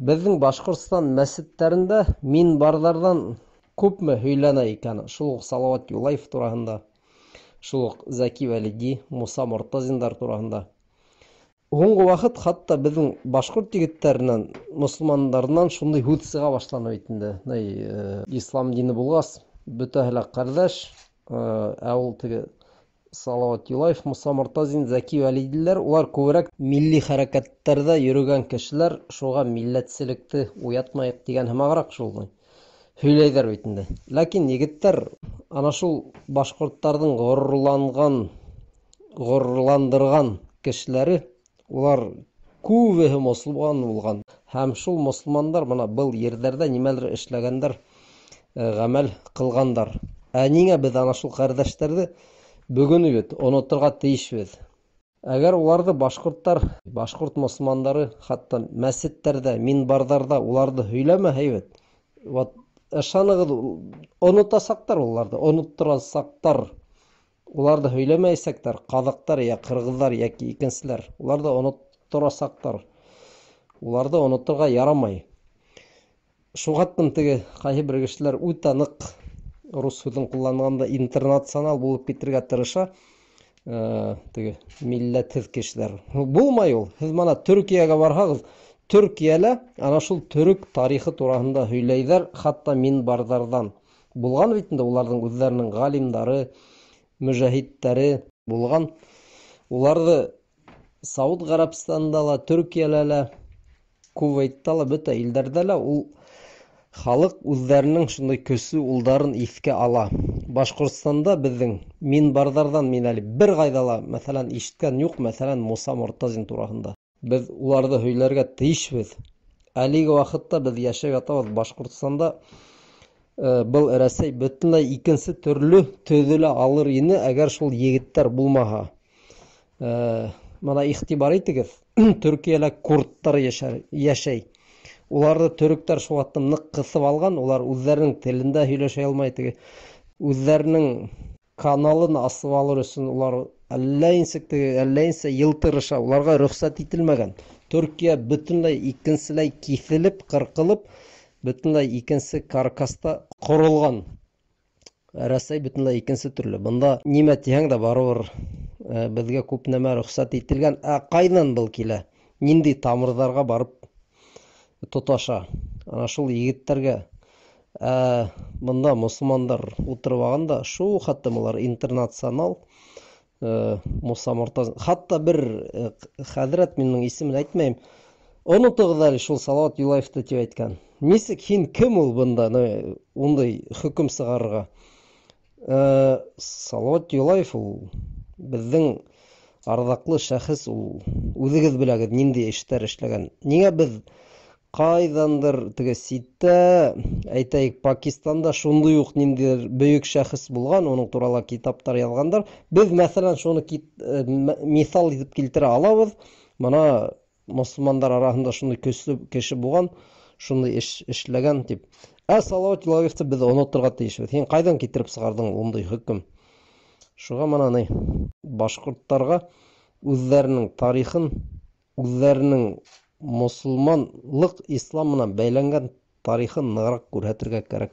Беҙҙең Башҡортостан мәсеттәрендә минбарҙарҙан күпме һөйләнә икән шул уҡ Салауат Юлаев тураһында, шул уҡ Зәки Вәлиди, Муса Мортазиндар тураһында. Һуңғы ваҡыт хатта беҙҙең башҡорт егеттәренән, мосолмандарынан шундай һүҙ сыға башланы бит инде. Ни, ислам дине булғас, бөтәһе лә ҡәрҙәш, ә ул теге Салауат Юлаев, Муса Мортазин, Зәки Вәлидиләр, улар күберәк милли хәрәкәттәрҙә йөрөгән кешеләр, шуға милләтселекте уятмайыҡ тигән һымағыраҡ шул һөйләйҙәр бит инде. Ләкин егеттәр, ана шул башҡорттарҙың ғорурланған, ғорурландырған кешеләре, улар күбеһе мосолман булған. Һәм шул мосолмандар бына был ерҙәрҙә нимәлер эшләгәндәр, ғәмәл ҡылғандар. Ә ниңә беҙ ана шул ҡәрҙәштәрҙе бөгөн бит оноторға тейешбеҙ? Әгәр уларҙы башҡорттар, башҡорт мосолмандары хатта мәсеттәрҙә, минбарҙарҙа уларҙы һөйләмәһә бит, вот ышанығыҙ, онотасаҡтар уларҙы, онотторасаҡтар. Уларҙы һөйләмәйәсәктәр, ҡаҙаҡтар йә ҡырғыҙҙар йәки икенселәр. Уларҙы онотторасаҡтар. Уларҙы оноторға ярамай. Шуғаттым теге ҡайһы бер кешеләр үтә ныҡ рус һүҙен ҡулланғанда интернационал булып китергә тырыша, теге милләтһеҙ кешеләр. Булмай ул. Һеҙ мына Төркиәгә барһағыҙ, Төркиәлә ана шул төрөк тарихы тураһында һөйләйҙәр, хатта минбарҙарҙан. Булған бит инде уларҙың үҙҙәренең ғалимдары, мөжәһиттәре булған. Уларҙы Сауд Ғәрәбстанында ла, Төркиәлә лә, Кувейтта ла, бөтә илдәрҙә лә ул халыҡ үҙҙәренең шундай көслө улдарын иҫкә ала. Башҡортостанда беҙҙең минбарҙарҙан мин әле бер ҡайҙа ла, мәҫәлән, ишеткән юҡ, мәҫәлән, Муса Мортазин тураһында. Беҙ уларҙы һөйләргә тейешбеҙ. Әлеге ваҡытта беҙ йәшәп ятабыҙ Башҡортостанда. Был Рәсәй бөтөнләй икенсе төрлө төҙөлә алыр ине, әгәр шул егеттәр булмаһа. Мына иғтибар итегеҙ, Төркиәлә курдтар йәшәй. Уларҙы төрөктәр шул ваҡытта ныҡ ҡыҫып алған, улар үҙҙәренең телендә һөйләшә алмай, теге үҙҙәренең каналын асып алыр өсөн улар әллә нисек теге, әллә нисә йыл тырыша, уларға рөхсәт ителмәгән. Төркиә бөтөнләй икенселәй киҫелеп, ҡырҡылып, бөтөнләй икенсе каркаста ҡоролған. Рәсәй бөтөнләй икенсе төрлө. Бында нимә тиһәң дә барыбер беҙгә күп нәмә рөхсәт ителгән. Ә ҡайҙан был килә? Ниндәй тамырҙарға барып тоташа? Ана шул егеттәргә. Бында мосолмандар ултырып алғанда шул хәтлем улар интернационал, Муса Мортазин. Хатта бер хәҙрәт, мин уның исемен әйтмәйем, онотоғоҙ әле шул Салауат Юлаевты тип әйткән. Нисек һин кем ул бында, ундай хөкөм сығарырға? Салауат Юлаев ул беҙҙең арҙаҡлы шәхес, ул үҙегеҙ беләгеҙ ниндәй эштәр эшләгән. Ниңә беҙ ҡайҙандыр теге ситтә, әйтәйек, Пакистанда шундай уҡ ниндәйҙер бөйөк шәхес булған, уның турала китаптар яҙғандар. Беҙ, мәҫәлән, шуны миҫал итеп килтерә алабыҙ. Мына мосолмандар араһында шундай көслө кеше булған, шундай эш эшләгән тип. Ә Салауат Юлаевты беҙ оноторға тейешбеҙ. Һин ҡайҙан килтереп сығарҙың ундай хөкөм? Шуға мына ни, башҡорттарға үҙҙәренең тарихын, үҙҙәренең мосолманлыҡ ислам менән бәйләнгән тарихын нығыраҡ күрһәтергә кәрәк.